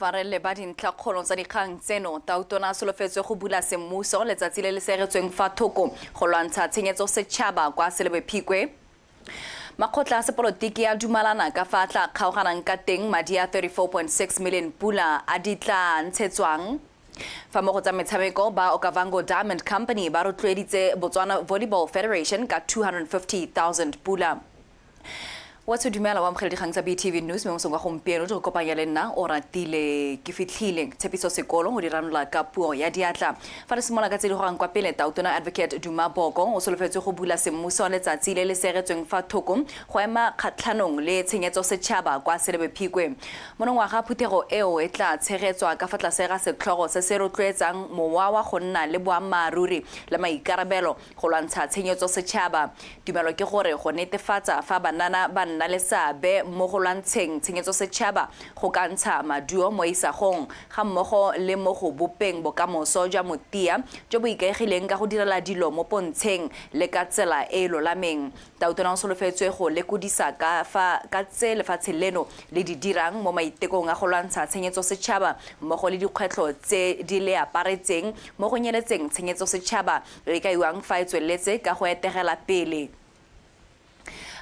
Fa re leba dintlhakgolo tsa dikgang tseno, Tautona a solofetswe go bula semmuso letsatsi le le seegetsweng fa thoko go lwantsha tshenyetso setšhaba kwa Selebi Phikwe. Makgotla a sepolotiki a dumalana ka fa a tla kgaoganang ka teng madi a 34.6 million pula a di tla ntshetswang. Fa mo go tsa metshameko, ba Okavango Diamond Company ba rotloeditse Botswana Volleyball Federation ka 250,000 pula. Wa tsho dumela wa amogela dikgang tsa BTV News mme mosong wa gompieno di go kopanya le nna o ratile ke fitlhile Tshepiso Sekolo go di ranola ka puo ya diatla. Fa re simolola ka tse di gogang kwa pele, Tautona Advocate Duma Boko o solofetswe go bula semmuso letsatsi le le seegetsweng fa thoko go ema kgatlhanong le tshenyetso setšhaba kwa Selebi Phikwe. Monongwaga phuthego eo e tla tshegetswa ka fa tlase ga setlhogo se se rotloetsang mowa wa go nna le boammaaruri le maikarabelo go lwantsha tshenyetso setšhaba. Tumelo ke gore go netefatsa fa banana ba nna le seabe mo go lwantsheng tshenyetso setšhaba go ka ntsha maduo mo isagong ga mmogo le mo go bopeng bokamoso jwa motia jo bo ikaegileng ka go direla dilo mo pontsheng le ka tsela e e lolameng. Tautona o solofetswe go lekodisa ka fa ka tse lefatshe leno le di dirang mo maitekong a go lwantsha tshenyetso setšhaba mmogo le dikgwetlho tse di le aparetseng mo go nyeletseng tshenyetso setšhaba e kaiwang fa e tsweletse ka go etegela pele.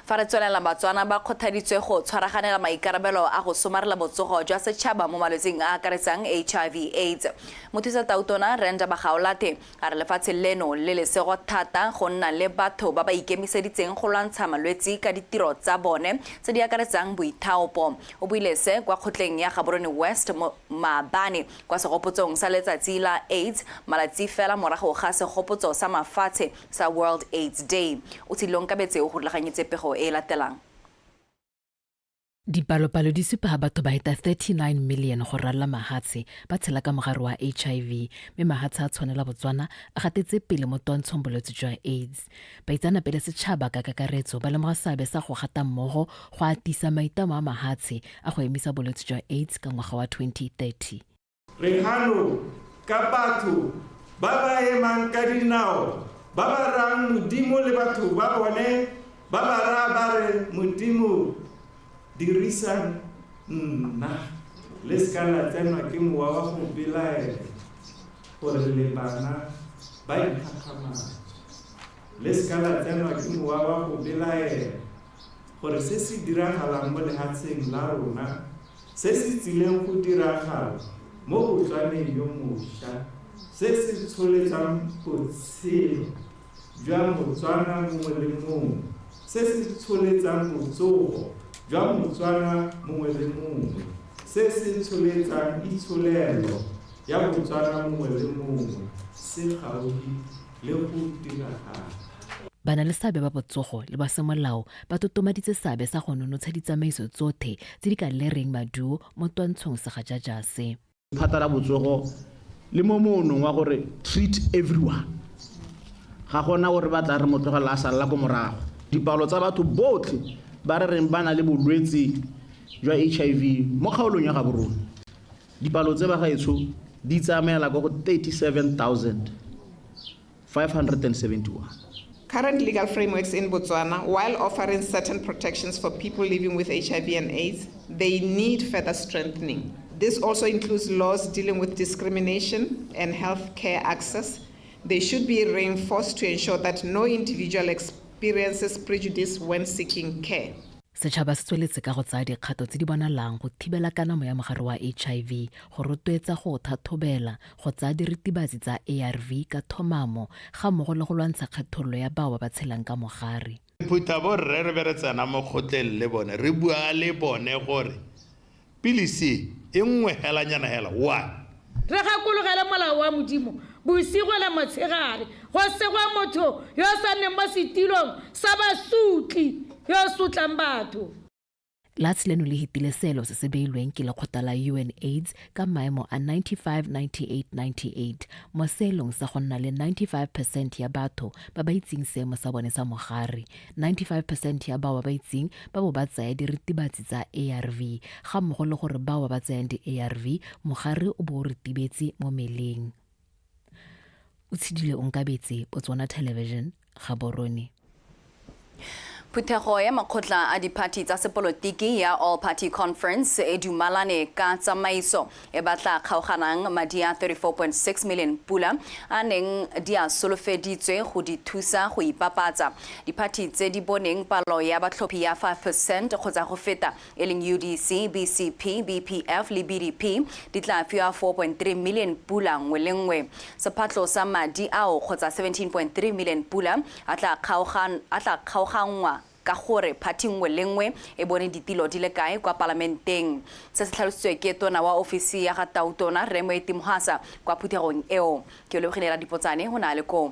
Fa re tswelela, Batswana ba kgothaditswe go tshwaraganela maikarabelo a go somarela botsogo jwa setšhaba mo malwetsing a akaretsang HIV AIDS. Mothusa Tautona Renda Bagaolathe a re lefatshe leno le lesego thata go nna le batho ba ba ikemiseditseng go lwantsha malwetsi ka ditiro tsa bone tse di akaretsang boithaopo. O buile se kwa kgotleng ya Gaborone West maabane kwa segopotsong sa letsatsi la AIDS, malatsi fela morago ga segopotso sa mafatshe sa World AIDS Day. Otshilong Kabetse o go rulaganyetse pego e e latelang. Dipalopalo di supa ha batho ba heta 39 million go ralala mahatshe ba tshela ka mogare wa HIV, mme mahatshe a tshwanela Botswana a gatetse pele mo twantshong bolwetse jwa AIDS. Baitseanape le setšhaba ka kakaretso ba lemoga seabe sa go gata mmogo go atisa maitlamo a mahatshe a go emisa bolwetse jwa AIDS ka ngwaga wa 2030. Re hano ka batho ba ba emang ka dinao, ba ba rayang Modimo le batho ba bone, ba ba raya ba re, Modimo, dirisang nna. Le se ka la tsenwa ke mowa wa go belaela gore le bana ba dikgakgamatso. Le se ka la tsenwa ke mowa wa go belaela gore se se diragalang mo lehatsheng la rona Se se tsileng go diragala mo Botswaneng yo mosha, se se tsholetsang botshelo jwa Motswana mongwe le mongwe, se se tsholetsang botsogo jwa Motswana mongwe le mongwe, se se tsholetsang itsholelo ya Motswana mongwe le mongwe, se gaufi le go diragala. Banaleseabe ba botsogo le ba semolao ba totomaditse seabe sa go nonotsha ditsamaiso tsothe tse di ka lereng maduo mo twantshong segajaja se. Lephata la botsogo le mo moonong wa gore treat everyone, ga gona o re batlang re mo tlogelela a salela ko morago. Dipalo tsa batho botlhe ba re reng ba na le bolwetse jwa HIV mo kgaolong ya Gaborone, dipalo tse bagaetsho di tsamaela kwa go 37,571. Current legal frameworks in Botswana, while offering certain protections for people living with HIV and AIDS, they need further strengthening. This also includes laws dealing with discrimination and health care access. They should be reinforced to ensure that no individual experiences prejudice when seeking care. Setšhaba se tsweletse ka go tsaya dikgato tse di bonalang go thibela kanamo ya mogare wa HIV, go rotloetsa go o thathobela, go tsaya diritibatsi tsa ARV ka thomamo ga mmogo le go lwantsha kgethololo ya bao ba ba tshelang ka mogare. Re phutha borre re be re tsena mo kgotleng le bone re bua le bone gore pilisi e nngwe helanyana hela one. Re gakologele molao wa Modimo bosigo le motshegare, go segwa motho yo o sa nneng mo setilong sa basotli, yo o sotlang batho. Lehatshe leno le hitile seelo se se beilweng ke lekgotla la UNAIDS ka maemo a 95 98 98 mo seelong sa go nna le 95 percent ya batho ba ba itseng seemo sa bone sa mogare, 95 percent ya bao ba ba itseng ba bo ba tsaya diritibatsi tsa ARV, ga mmogo le gore bao ba ba tsayang di-ARV mogare o bo o ritibetse mo mmeleng. O tshedile Onkabetse, Botswana Television, Gaborone. Phuthego ya makgotla a diphathi tsa sepolotiki ya All Party Conference e dumalane ka tsamaiso e batla kgaoganang madi a 34.6 million pula a neng di a solofeditswe go di thusa go ipapatsa. Diphathi tse di boneng palo ya batlhophi ya 5% kgotsa go feta e leng UDC, BCP, BPF le BDP di tla fiwa 4.3 million pula nngwe le nngwe. Sephatlo sa madi ao kgotsa 17.3 million pula a tla kgaoganngwa ka gore phathi nngwe le nngwe e bone ditilo di le kae kwa palamenteng. Se se tlhalositswe ke tona wa ofisi ya ga Tautona Rre Moeti Mohasa kwa phuthegong eo. Ke lebogile Radipotsane go na le koo.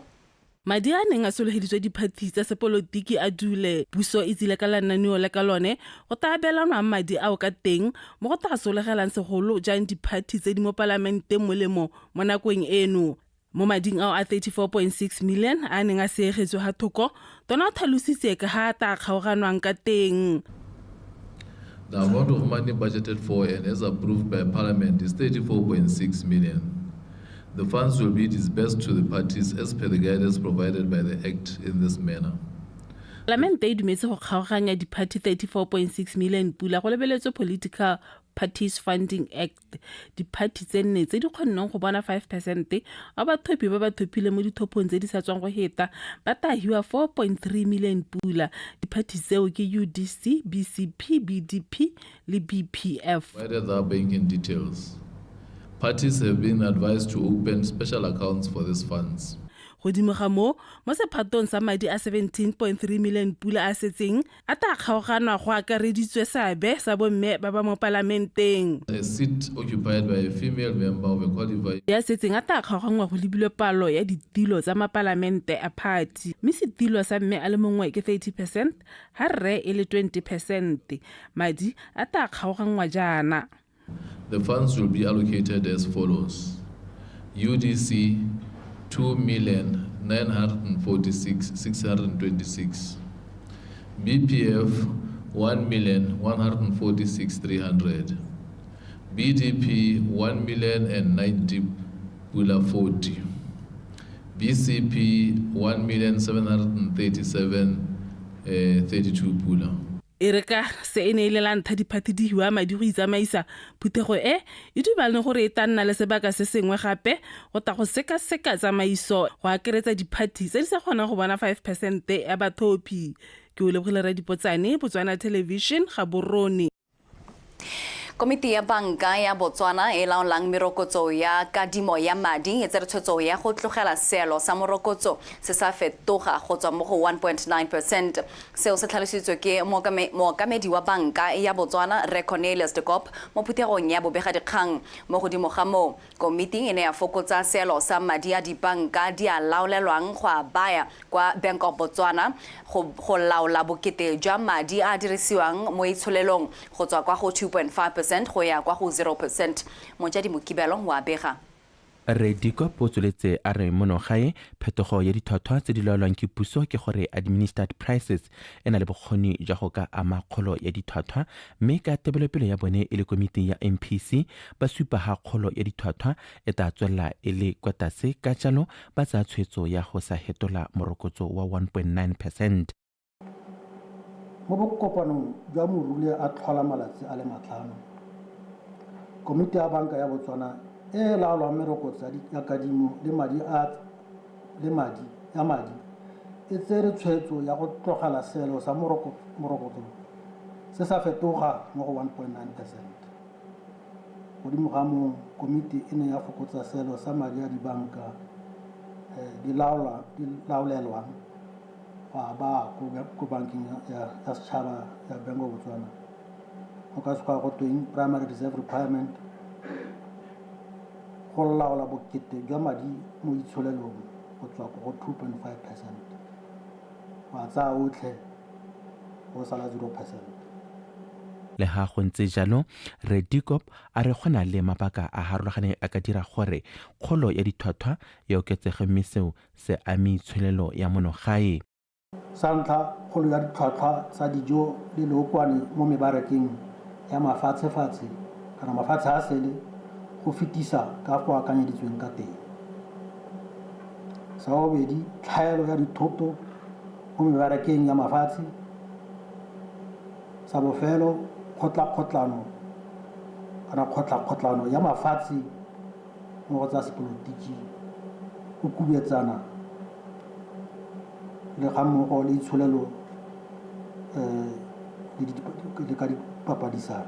Madi a neng a sologeditswe diphathi tsa sepolotiki a dule. Puso e tsile ka lenaneo le ka lone go tla abelanwang madi ao ka teng mo go tla sologelang segolo jang diphathi tse di mo palamenteng molemo mo nakong eno. Mo mading ao a 34.6 million a neng a seegetswe ha thoko, tona o tlhalositse ka ha a tla kgaoganwang ka teng. The amount of money budgeted for and as approved by Parliament is 34.6 million. The funds will be disbursed to the parties as per the guidance provided by the Act in this manner. Palamente e dumetse go kgaoganya diphathi 34.6 million pula go lebeletswe Political Parties Funding Act. Diphathi tse nne tse di kgonneng go bona 5% wa bathophi ba ba thophile mo dithophong tse di sa tswang go heta ba tla hiwa 4.3 million pula. Diphathi tseo ke UDC, BCP, BDP le BPF. Provided their banking details. Parties have been advised to open special accounts for these funds. Godimo ga moo, mo sephatong sa madi a 17.3 million pula a setseng a tla kgaoganwa go akareditswe seabe sa bomme ba ba mo palamenteng. A seat occupied by a female member of a qualified Ya setseng a tla kgaoganngwa go lebilwe palo ya ditilo tsa mapalamente a party, mme setilo sa mme a le mongwe ke 30%, ha rre e le 20%. Madi a tla kgaoganngwa jaana. The funds will be allocated as follows. UDC 2,946,626, BPF 1,146,300, BDP 1,090,040, BCP 1,737,32 pula. E re ka se e ne e le la ntlha diphathi di hiwa madi go itsamaisa, phuthego e e dumalane gore e tla nna le sebaka se sengwe gape go tla go sekaseka tsamaiso go akaretsa diphathi tse di sa kgonang go bona 5% ya bathophi. Ke o lebogile Radipotsane, Botswana Television, Gaborone. Komiti ya banka ya Botswana e laolang merokotso ya kadimo ya madi e tsere tshwetso ya go tlogela seelo sa morokotso se sa fetoga go tswa mo go 1.9%. Seo se tlhalositswe ke mookamedi wa banka ya Botswana Rre Cornelius de Koop mo phuthegong ya bobegadikgang. Mo godimo ga moo, komiti e ne ya fokotsa seelo sa madi a dibanka di a laolelwang go a baya kwa Bank of Botswana go laola bokete jwa madi a dirisiwang mo itsholelong go tswa kwa go 2.5% go ya kwa go 0%. Mojadi Mokibelo wa bega. Rre Dikop o tsweletse a re mono gae phetogo ya ditlhwatlhwa tse di laolwang ke puso ke gore administered prices e na le bokgoni jwa go ka ama kgolo ya ditlhwatlhwa, mme ka tebelopele ya bone e le komiti ya MPC ba supa ha kgolo ya ditlhwatlhwa e tla tswelela e le kwa tlase, ka jalo ba tsaya tshwetso ya go sa hetola morokotso wa 1.9%. Mo bokopanong jwa Morule a tlhola malatsi a le 5, komiti ya banka ya Botswana e laolwang merokotso ya kadimo le madi ya madi e tsere tshwetso ya go tlogela seelo sa morokotso se sa fetoga mo go 1.9%. Godimo ga moo, komiti e ne ya fokotsa seelo sa madi a dibanka di laolelwang go a baya ko bankeng ya setšhaba ya Bank of Botswana, go ka sekgwa go tweng primary reserve requirement, go laola bokete jwa madi mo itsholelong go tswa go 2.5% go a tsaya otlhe go sala 0%. Le ha go ntse jalo, Rre Dikop a re go na le mabaka a harologaneng a ka dira gore kgolo ya ditlhwatlhwa e oketsege, mme seo se ame itsholelo ya mono gae. Sa ntlha, kgolo ya ditlhwatlhwa tsa dijo le leokwane mo mebarakeng ya mafatshefatshe kana mafatshe a sele go fetisa ka go akanyeditsweng ka teng. Sa bobedi, tlhaelo ya dithoto mo mebarakeng ya mafatshe Sa bofelo, kgotlakgotlano kana kgotlakgotlano ya mafatshe mo go tsa sepolotiki, go kubetsana le ga mmogo le itsholelo um le ka dipapadisano.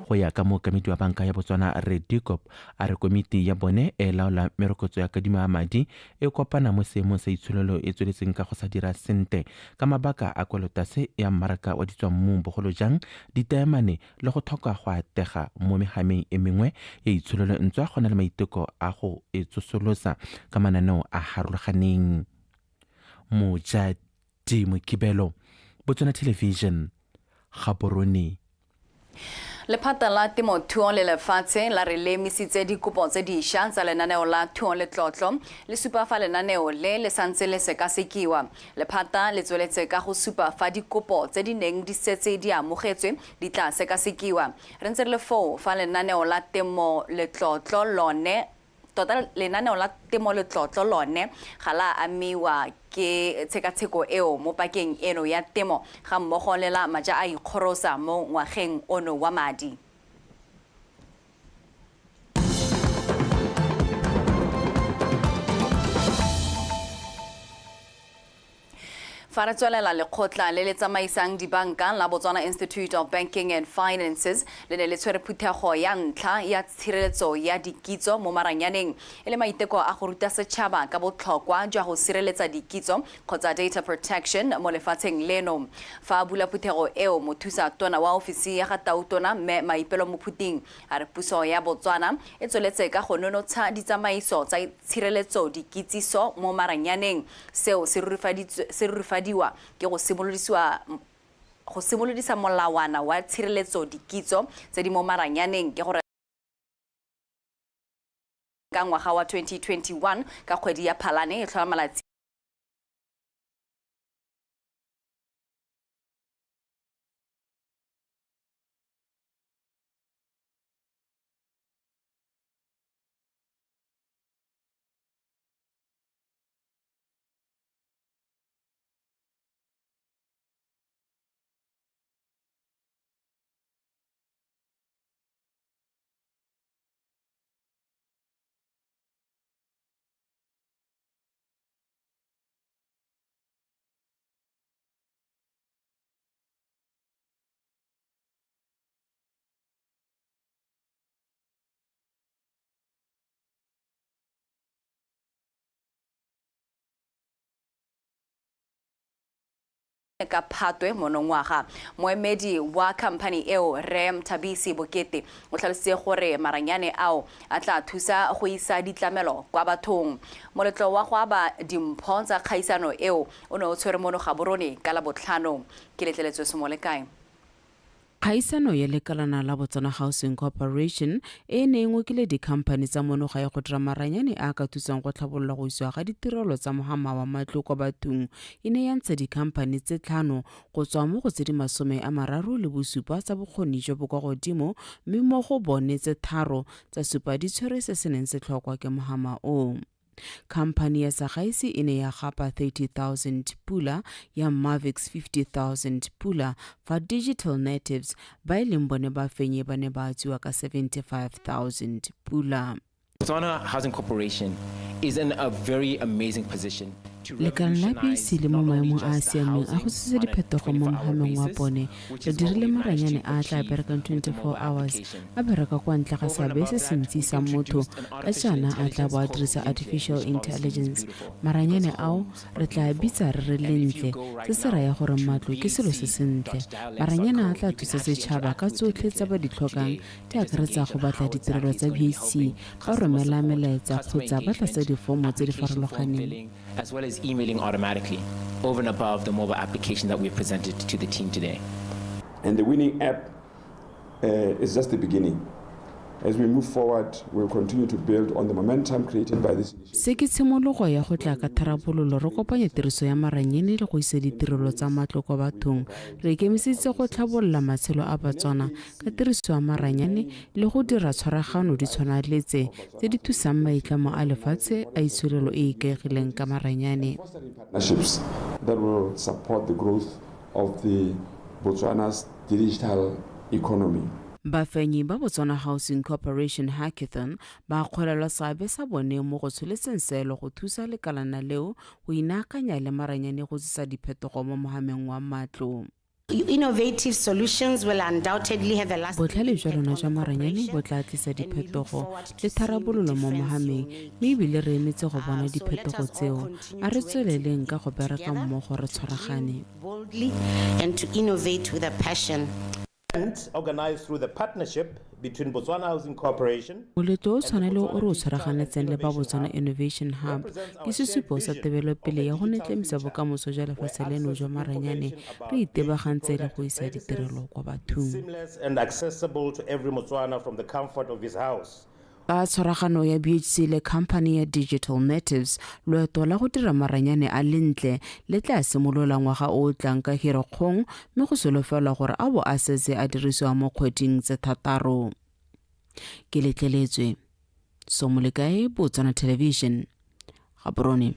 Go ya ka mookamedi wa banka ya Botswana Rre Dikop a re komiti ya bone e laola merokotso ya kadimo ya madi e kopana mo seemong sa itsholelo e tsweletseng ka go sa dira sente ka mabaka a kwelotase ya mmaraka wa ditswammung bogolo jang ditaemane le go tlhoka go atega mo mehameng e mengwe ya itsholelo ntswa go na le maiteko a go e tsosolosa ka mananeo a harologaneng. Mojadi Mokibelo, Botswana Television, Gaborone. Lephata la temothuo le lefatshe la re le emisitse dikopo tse dišwa tsa lenaneo la thuo letlotlo le supa fa lenaneo le le santse le sekasekiwa. Lephata le tsweletse ka go supa fa dikopo tse di neng di setse di amogetswe di tla sekasekiwa. Re ntse re le foo fa lenaneo la temo letlotlo lone tota lenaneo la temo letlotlo lone ga la amiwa ke tshekatsheko eo mo pakeng eno ya temo ga mmogo le la maja a ikgorosa mo ngwageng ono wa madi. Fa re tswelela, lekgotla le le tsamaisang dibanka la Botswana Institute of Banking and Finances le ne le tshwere phuthego ya ntlha ya tshireletso ya dikitso mo maranyaneng e le maiteko a go ruta setšhaba ka botlhokwa jwa go sireletsa dikitso kgotsa data protection mo lefatsheng leno. Fa a bula phuthego eo, mothusa tona wa ofisi ya ga tautona mme Maipelo Mophuting a re puso ya Botswana e tsweletse ka go nonotsha ditsamaiso tsa tshireletso dikitsiso mo maranyaneng. Seo se rurifadiwa ke go simolodisiwa go simolodisa molawana wa tshireletso dikitso tse di mo maranyaneng ke gore ka ngwaga wa 2021 ka kgwedi ya Phalane e tlhola malatsi ka Phatwe monongwaga. Moemedi wa khamphani eo Rre Mthabisi Bokete o tlhalositse gore maranyane ao a tla thusa go isa ditlamelo kwa bathong. Moletlo wa go aba dimpho tsa kgaisano eo o ne o tshwere mono Gaborone ka Labotlhano. Ke letleletswe Somolekae. Kgaisano ya lekalana la Botswana Housing Corporation e e ne e ngokile dikhamphani tsa mono gae go dira maranyane a a ka thusang go tlhabolola go isiwa ga ditirelo tsa mohama wa matlo kwa bathong e ne ya ntsha dikhamphani tse tlhano go tswa mo go tse di 37 tsa bokgoni jo bo kwa godimo mme mo go bone tse tharo tsa supa di tshwere se se neng se tlhokwa ke mohama o. Khamphani ya Sagaisi e ne ya gapa 30,000 pula, ya Mavics 50,000 pula, fa Digital Natives ba e leng bone bafenyi ba ne ba atswiwa ka 75,000 pula. Botswana Housing Corporation is in a very amazing position to Lekala la revolutionize BC le mo not only maemong a a just the siameng a go housing tsisa on a diphetogo mo 24-hour mohameng wa basis, bone. which Re is what dirile we've managed maranyane to a a tla achieve berekang with the 24 mobile hours, application. a bereka kwa ntle ga Over and seabe above se that, sentsi we sa motho, introduced an ka artificial jaana a tla bo a intelligence called dirisa Lintle, artificial which obviously means intelligence. beautiful, Maranyane because ao homes are re tla beautiful. bitsa re re And if you lentle, go right se se now raya gore to matlo ke selo se sentle. Maranyane a bc.dialects.co, tla you can thusa actually setšhaba interact ka with tsotlhe tse Lintle ba di tlhokang, today di and just akaretsa engage go on batla how ditirelo exactly it's tsa going to be BC, helping ba customer romela support, melaetsa customer kgotsa ba tlatsa engagement, difomo tse di application form farologaneng. filling, as well as emailing automatically over and above the mobile application that we've presented to the team today. And the winning app is just the beginning. As we move forward, we'll continue to build on the momentum created by this initiative. Se ke tshimologo ya go tla ka tharabololo re kopanya tiriso ya maranyane le go isa ditirelo tsa matlo kwa bathong. Re ikemiseditse go tlhabolola matshelo a Batswana ka tiriso ya maranyane le go dira tshwaragano di tshwana le tse tse di thusang maitlamo a lefatshe a itsholelo e e ikaegileng ka maranyane. Partnerships that will support the growth of the Botswana's digital economy. Bafenyi ba Botswana Housing Corporation Hackathon ba akgolelwa seabe sa bone mo go tsholetseng seelo go thusa lekalana leo go inaakanya le maranyane go tsisa diphetogo mo mohameng wa matlo. Innovative solutions will undoubtedly have a lasting Botlhale jwa lona jwa maranyane bo tla tlisa diphetogo le tharabololo mo mohameng mme ebile re emetse go bona diphetogo tseo. A re tsweleleng ka go bereka mmogo re tshwaragane. boldly and to innovate with a passion. Event organized through the partnership between Botswana Housing Corporation Moletlo o tshwana le o re o tshwaraganetseng le ba Botswana Innovation Hub ke sesupo sa tebelopele ya go netlemisa bokamoso jwa lefatshe leno jwa maranyane re itebagantse le go isa ditirelo kwa bathong. seamless and accessible to every Motswana from the comfort of his house. Ka tshwaragano ya BHC le khamphani ya Digital Natives, loeto la go dira maranyane a lentle le tla simolola ngwaga o o tlang ka Hirikgong mme go solofelwa gore a bo a setse a dirisiwa mo kgweding tse thataro. Ke letleletswe. Somolekae, Botswana Television, Gaborone.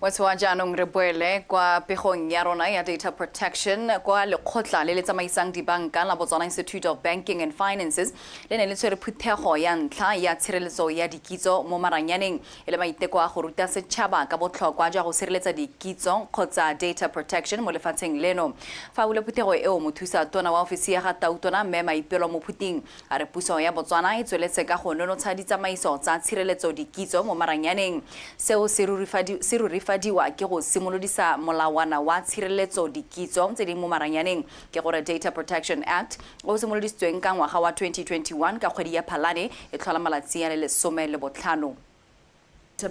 Wa jaanong re boele kwa pegong ya rona ya data protection kwa lekgotla le le tsamaisang dibanka la Botswana Institute of Banking and Finances le ne le tshwere phuthego ya ntlha ya tshireletso ya dikitso mo maranyaneng e le maiteko a go ruta setšhaba ka botlhokwa jwa go sireletsa dikitso kgotsa data protection mo lefatsheng leno. Fa bula phuthego eo, mothusa tona wa ofisi ya ga tautona mme Maipelo Mophuting a re puso ya Botswana e tsweletse ka go nonotsha ditsamaiso tsa tshireletso dikitso mo maranyaneng. Seo se rurifadiwa ke go simolodisa molawana wa tshireletso dikitso tse di mo maranyaneng, ke gore Data Protection Act, o simolodisitsweng ka ngwaga wa 2021 ka kgwedi ya Phalane e tlhola malatsi a le 15.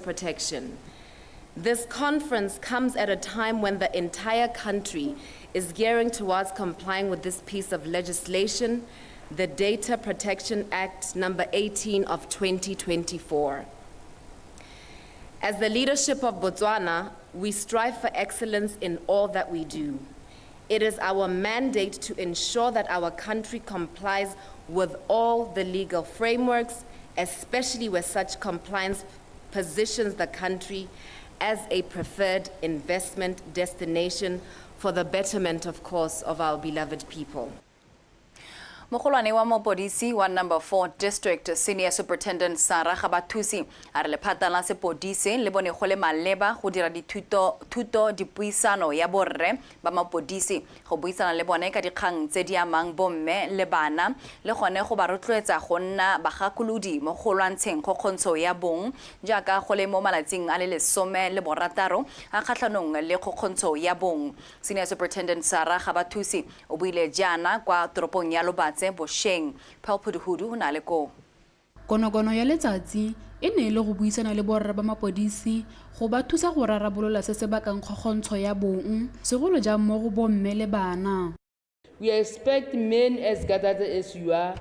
Protection. This conference comes at a time when the entire country is gearing towards complying with this piece of legislation, the Data Protection Act number 18 of 2024. As the leadership of Botswana, we strive for excellence in all that we do. It is our mandate to ensure that our country complies with all the legal frameworks, especially where such compliance positions the country as a preferred investment destination for the betterment, of course, of our beloved people. Mogolwane wa mopodisi wa Number 4 District, Senior Superintendent Sarah Gabathusi, a re lephata la sepodisi le bone go le maleba go dira dithuto thuto dipuisano ya borre ba mapodisi go buisana le bone ka dikgang tse di amang bomme le bana le gone go ba rotloetsa go nna bagakolodi mo go lwantsheng kgokgontsho ya bong jaaka go le mo malatsing a le 16 a kgatlhanong le kgokgontsho ya bong. Senior Superintendent Sarah Gabathusi o buile jaana kwa toropong ya Lobatse bosheng. Pearl Phuduhudu o na le koo. Konokono ya letsatsi e ne e le go buisana le borre ba mapodisi go ba thusa go rarabolola se se bakang kgokgontsho ya bong, segolo jang mo go bomme le bana. We expect men as gathered as you are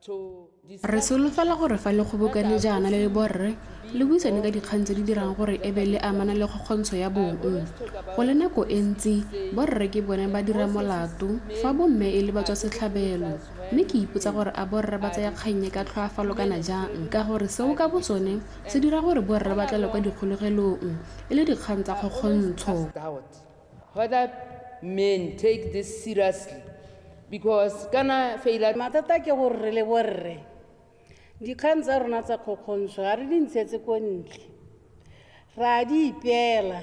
to Re solofela gore fa le kgobokane jaana le le borre, le buisane ka dikgang tse di dirang gore e be le amana le kgokgontsho ya bong. Go le nako e ntsi, borre ke bone ba dira molato, fa bomme e le batswasetlhabelo. Mme ke ipotsa gore a borre ba tsaya kgang e ka tlhoafalo kana jang, ka gore seo ka bosone se dira gore borre ba tlale kwa dikgolegelong e le dikgang tsa kgokgontsho. Whether men take this seriously, because kana failure. Mathata ke gore re le borre, dikgang tsa rona tsa kgokgontsho ga re di ntshetse ko ntle, ra di ipeela,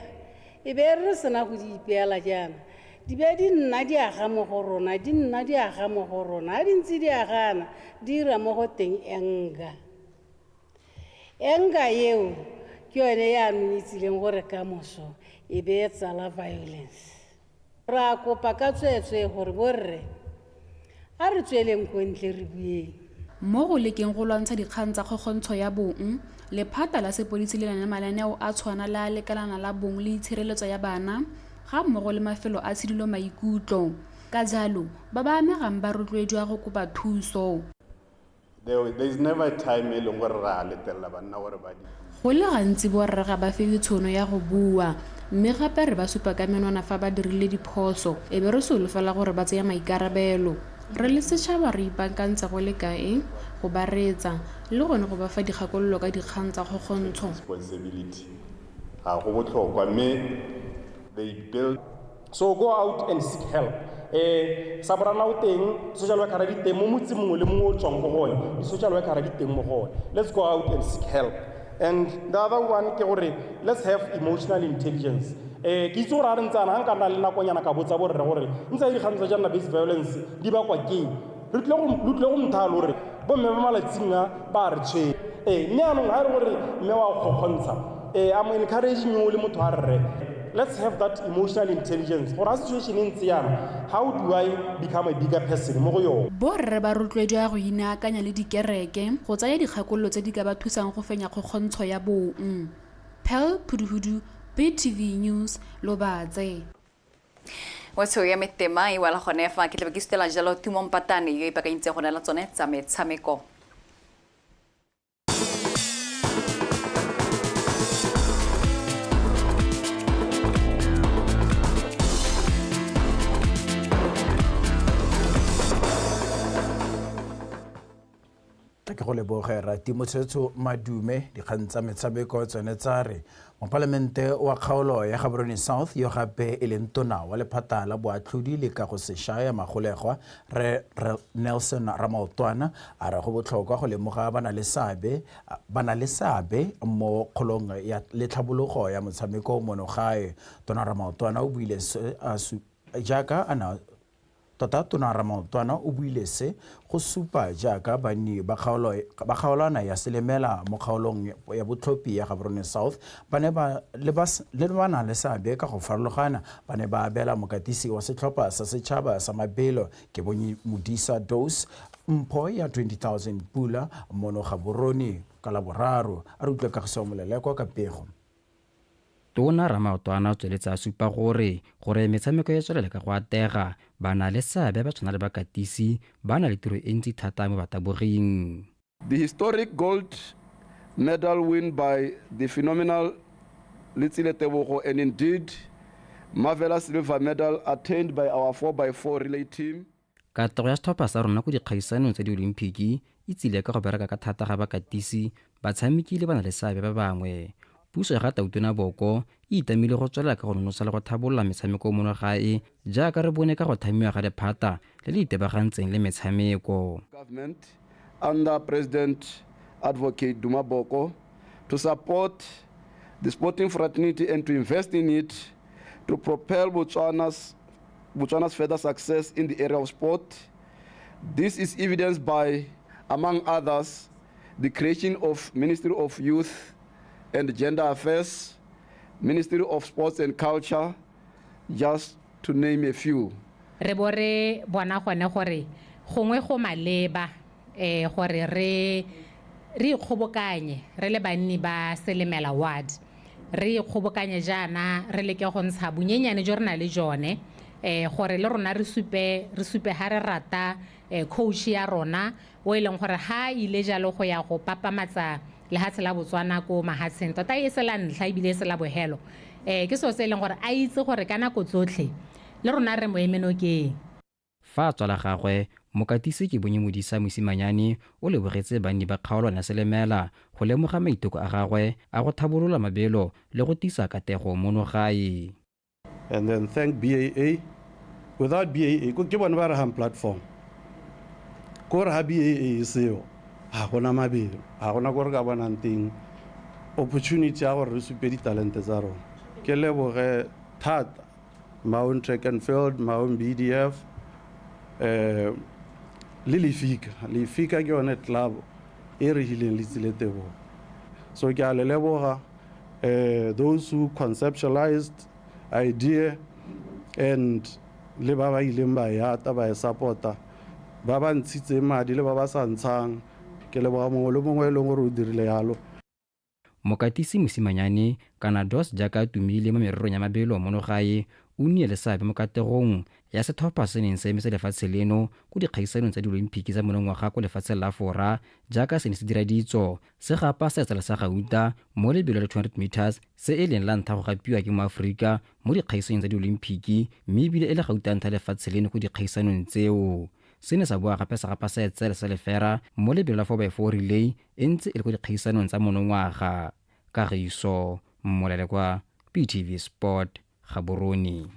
e be re sena go di ipeela jaana di be di nna di aga mo go rona, di nna di aga mo go rona, ga di ntse di agana di ira mo go teng anger. Anger eo ke yone yaanong e tsileng gore ka moso e be e tsala violence. Re a kopa ka tsweetswee gore borre a re tsweleng ko ntle re bueng. Mo go lekeng go lwantsha dikgang tsa kgokgontsho ya bong, lephata la sepodisi le na le mananeo a tshwana le a lekalana la bong le itshireletso ya bana, ga mmogo le mafelo a tshidilo maikutlo. Ka jalo, ba ba amegang ba rotloediwa go kopa thuso. There is never a time e leng gore re a letelela banna gore ba di. Go le gantsi borre ga ba fiwe tshono ya go bua, mme gape re ba supa ka menwana fa ba dirile diphoso, e be re solofela gore ba tseye maikarabelo. Re le setšhaba re ipaakantse go le kae go ba reetsa le gone go ba fa dikgakololo ka dikgang tsa kgokgontsho. Responsibility ga go botlhokwa mme they build. So go out and seek help. Saborana o teng, social worker di teng mo motseng mongwe le mongwe o tswang ko go one, di-social worker di teng mo go one. Let's go out and seek help. And the other one ke gore let's have emotional intelligence. Ke itse gore a re ntsana ga nka nna le nakonyana ka botsa borre gore ntse dikgang tsa gender based violence di bakwa ke eng, re tlile go motha lo re bomme ba malatsing a ba re tshwere. Mme anong ga e re gore mme wa kgokgontsha, I'm encouraging you le motho a rre, let's have that emotional intelligence gore a situation e ntse yana, how do I become a bigger person mo go yone. Borre ba rotloediwa go inaakanya le dikereke go tsaya dikgakololo tse di ka ba thusang go fenya kgokgontsho ya bong. Pearl Phuduhudu, BTV News, Lobatse. Wetsho ya metema e wela gone fa ke tlabe ke sutela jalo Tumo Mpatane yo ipaakanyeditseng go neela tsone tsa metshameko. Ke go leboge Ratimotshetso Madume. Dikgang tsa metshameko tsone tsa re mopalamente wa kgaolo ya Gaborone South yo gape e leng tona wa lephata la boatlhodi le kago sešwa ya magolegwa re Nelson Ramaotwana a re go botlhokwa go lemoga ba na le seabe mo kgolong ya le tlhabologo ya motshameko mono gae. Tona Ramaotwana o buile se jaaka ana tota Tona Ramaotwana o buile se go supa jaaka banni ba kgaolwana ya Selemela mo kgaolong ya botlhophi ya Gaborone South ba ne ba le ba na le seabe ka go farologana, ba ne ba abela mokatisi wa setlhopha sa setšhaba sa mabelo ke bonye Modisa Dose mpho ya 20,000 pula mono Gaborone ka Laboraro. A re utlwe Kagiso Moleleko ka pego. Tona Ramaotwana o tsweletse a supa gore metshameko e tswelele ka go atega, ba na le seabe ba tshwana le bakatisi ba na le tiro e ntsi thata mo bataboging. The historic gold medal win by the phenomenal Letsile Tebogo and indeed marvelous silver medal attained by our 4x4 relay team. Katlego ya setlhopha sa rona ko dikgaisanong tsa diolimpiki e tsile ka go bereka ka thata ga bakatisi, batshameki le ba na le seabe ba bangwe. Puso ya ga Tautona Boko e itamile go tswelela ka go nonosa le go tlhabolola metshameko mono gae jaaka re bone ka go thamiwa ga lephata le le itebagantseng le metshameko. Government under President Advocate Duma Boko to support the sporting fraternity and to invest in it to propel Botswana's further success in the area of sport. This is evidenced by, among others, the creation of Ministry of Youth and Gender Affairs, Ministry of Sports and Culture, just to name a few. Re bo re bona gone gore gongwe go maleba gore re ikgobokanye re le banni ba Selemela Ward, re ikgobokanye jaana re leke go ntsha bonyenyane jo re na le jone gore le rona re supe ha re rata coach ya rona o e leng gore ha ile jalo go ya go papamatsa lehatshe la Botswana ko mahatsheng tota e se la ntlha ebile e se la bohelo. Ke seo se e leng gore a itse gore ka nako tsotlhe le rona re mo emenokeng. Fa a tswa la gagwe, mokatisi ke bonye Modisa Mosimanyane o lebogetse banni ba kgaolwana ya Selemela go lemoga maiteko a gagwe a go tlhabolola mabelo le go tisa katego mono gae. And then thank BAA. Without BAA, ke bone ba re hang platform. Ko re ha BAA e seo, ga gona mabelo, ga gona ko re ka bonang teng opportunity ya gore re supe ditalente tsa rona. Ke leboge thata Maun Track and Field, Maun BDF, le Lefika. Lefika ke yone club e re hileng Letsile Tebogo. So ke a le leboga those who conceptualized idea and le ba ba ileng ba yata ba e support-a, ba ba ntshitseng madi le ba ba sa ntshang. Ke leboga mongwe le mongwe e leng gore o dirile yalo. Mokatisi Mosimanyane kana Dos jaaka a tumile mo mererong ya mabelo mono gae o nnile le seabe mo kategong ya setlhopha se neng se emetse lefatshe leno ko dikgaisanong tsa diolimpiki tsa monongwaga ko lefatsheng la Fora jaaka se ne se dira ditso se gapa seetsela sa gauta mo lebelo la 200 meters se e leng la ntlha go gapiwa ke moAforika mo dikgaisanong tsa diolimpiki mme ebile e le gauta ntlha lefatshe leno ko dikgaisanong tseo. Se ne sa boa gape sa gapa seetsela sa lefera mo lebelo la 4x4 relay e ntse e le ko dikgaisanong tsa monongwaga. Kagiso Molelekwa, BTV Sport, Gaborone.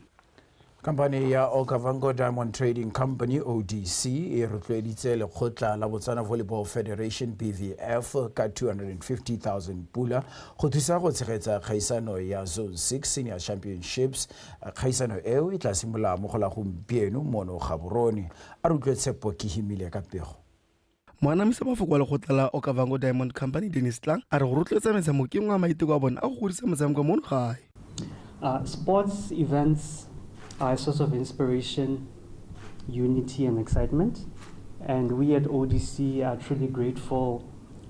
Khamphane ya Okavango Diamond Trading Company ODC e rotloeditse lekgotla la Botswana Volleyball Federation BVF ka 250,000 pula go thusa go tshegetsa kgaisano ya Zone 6 Senior Championships. Kgaisano eo e tla simolola mo go la gompieno mono Gaborone. A re utlwe Tshepo Kehimile ka pego. Moanamisa mafoko wa lekgotla la Okavango Diamond Company Dennis Tlang a re go rotloetsa metshameko ke nngwe ya maiteko a bone a go godisa motshameko mono gae. Sports events are a source of inspiration, unity and excitement, and we at ODC are truly grateful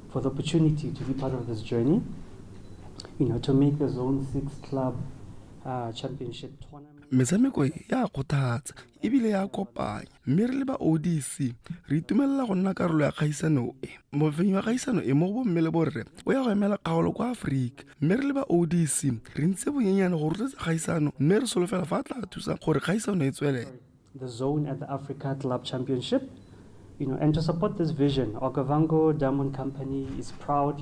for the opportunity to be part of this journey, to make the Zone 6 Club Championship tournament. Metshameko e ya kgothatsa ebile ya kopanya, mme re le ba ODC re itumelela go nna karolo ya kgaisano e. Mofenyi wa kgaisano e mo go bomme le borre o ya go emela kgaolo kwa Aforika, mme re le ba ODC re ntse bonyenyane go rotloetsa kgaisano, mme re solofela fa a tla thusa gore kgaisano e tswelele. The zone at the Africa Club Championship, and to support this vision, Okavango Diamond Company is proud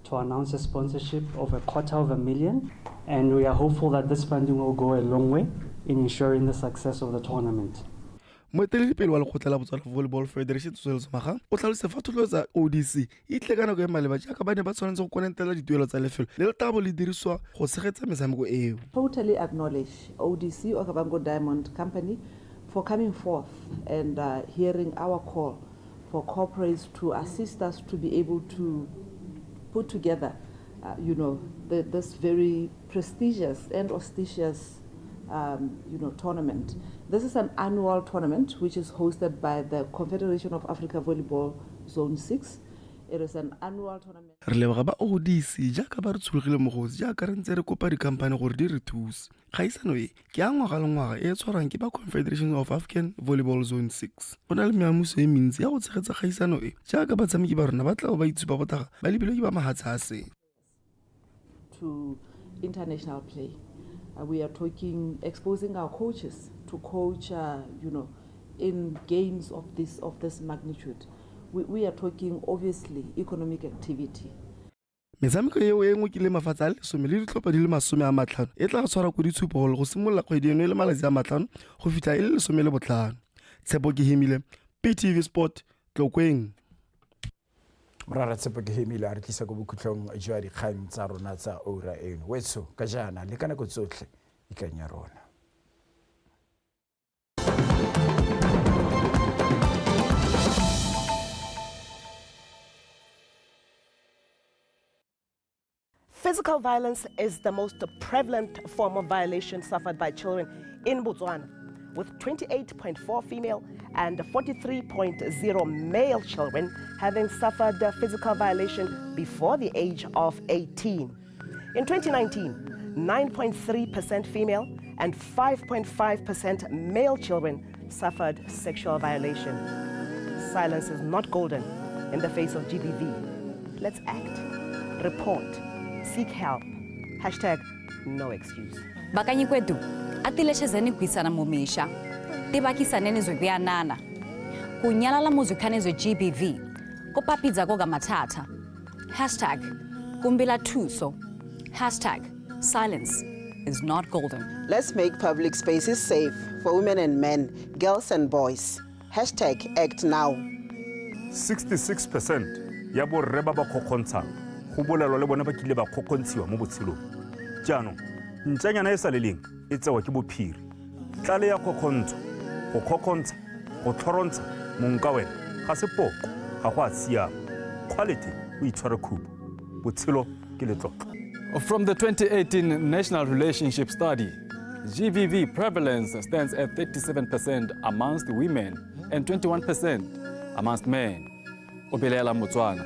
to announce a sponsorship of a quarter of a million, and we are hopeful that this funding will go a long way in ensuring the success of the tournament. Moeteledipele wa lekgotla la Botswana Volleyball Federation Tsoseletso Magang o tlhalositse fa thotloetsa ODC e tle ka nako e maleba jaaka ba ne ba tshwanetse go konentela dituelo tsa lefelo le le tla bo le dirisiwa go tshegetsa metshameko eo. Totally acknowledge ODC, Okavango Diamond Company, for coming forth and hearing our call for corporates to assist us to be able to put together this very prestigious and auspicious tournament. This is an annual tournament which is hosted by the Confederation of Africa Volleyball Zone 6. It is an annual tournament. Re leboga ba ODC jaaka ba re tshologile mogosi jaaka re ntse re kopa dikhamphane gore di re thuse. Kgaisano e ke ya ngwaga le ngwaga e e tshwarwang ke ba Confederation of African Volleyball Zone 6. Go na le meamuso e mentsi ya go tshegetsa kgaisano e jaaka batshameki ba rona ba tla bo ba itshupa botaga ba lebilwe ke ba mahatshe a sele. To international play. We are talking exposing our coaches to coach in games of this magnitude. We are talking obviously economic activity. Metshameko eo e ngokile mafatshe a le 10 le ditlhopha di le 50 e tla tshwarwa ko ditshupo go simolola kgwedi eno e le malatsi a 5 go fitlha e le 15. Tshepo Kehemile, PTV Sport, Tlokweng. Morara Tshepo Kehemile a re tlisa ko bokhutlong jwa dikgang tsa rona tsa ura eno. Wetsho ka jaana le ka nako tsotlhe ikanya rona. Physical violence is the most prevalent form of violation suffered by children in Botswana, with 28.4 female and 43.0 male children having suffered physical violation before the age of 18. In 2019, 9.3% female and 5.5% male children suffered sexual violation. Silence is not golden in the face of GBV. Let's act, report, seek help. Hashtag no excuse. Bakanyi kwetu, atileshezeni kuisana mumisha, tibakisaneni zwe kuyanana, kunyalala muzikhane zwe GBV, kopapidza koga mathatha. Hashtag kumbila thuso. Hashtag silence is not golden. Let's make public spaces safe for women and men, girls and boys. Hashtag act now. 66% ya borre ba ba kgokgontshang go bolelwa le bone ba kile ba kgokgontshiwa mo botshelong. Jaanong, ntšanyana e sa leleng e tsewa ke bophiri. Tlale ya kgokgontsho, go kgokgontsha, go tlhorontsha mong ka wena ga se poko, ga go a siama. Quality o itshware khupo. Botshelo ke letlotlo. From the 2018 National Relationship Study, GBV prevalence stands at 37% amongst women and 21% amongst men. O belaela Motswana,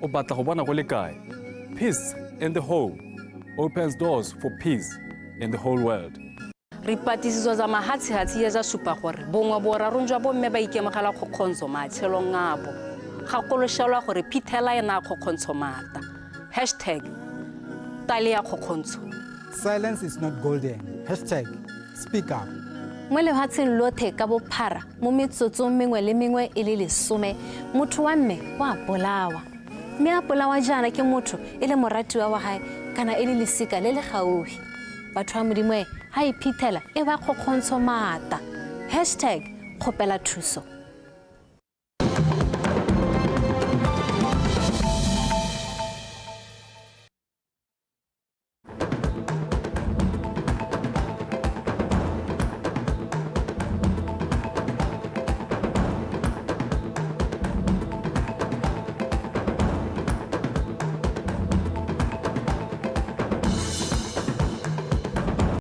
o batla go bona go le kae? Peace in the home opens doors for peace in the whole world. Dipatlisiso tsa mahatshihatshe ya tsa supa gore bongwe borarong jwa bomme ba itemogela kgokgontsho matshelong a bo. Gakologelwa gore phithela e naya kgokgontsho maatla. Hashtag tale ya kgokgontsho. Silence is not golden. Hashtag speak up. Mo lefatsheng lotlhe ka bophara mo metsotsong mengwe le mengwe e le 10 motho wa mme wa bolawa. Mme a bolawa jaana ke motho e le moratiwa wa hae kana e le lesika le le gaufi. Batho ba Modimo e, ga e phithela e ba kgokgontsho maata. Hashtag kgopela thuso.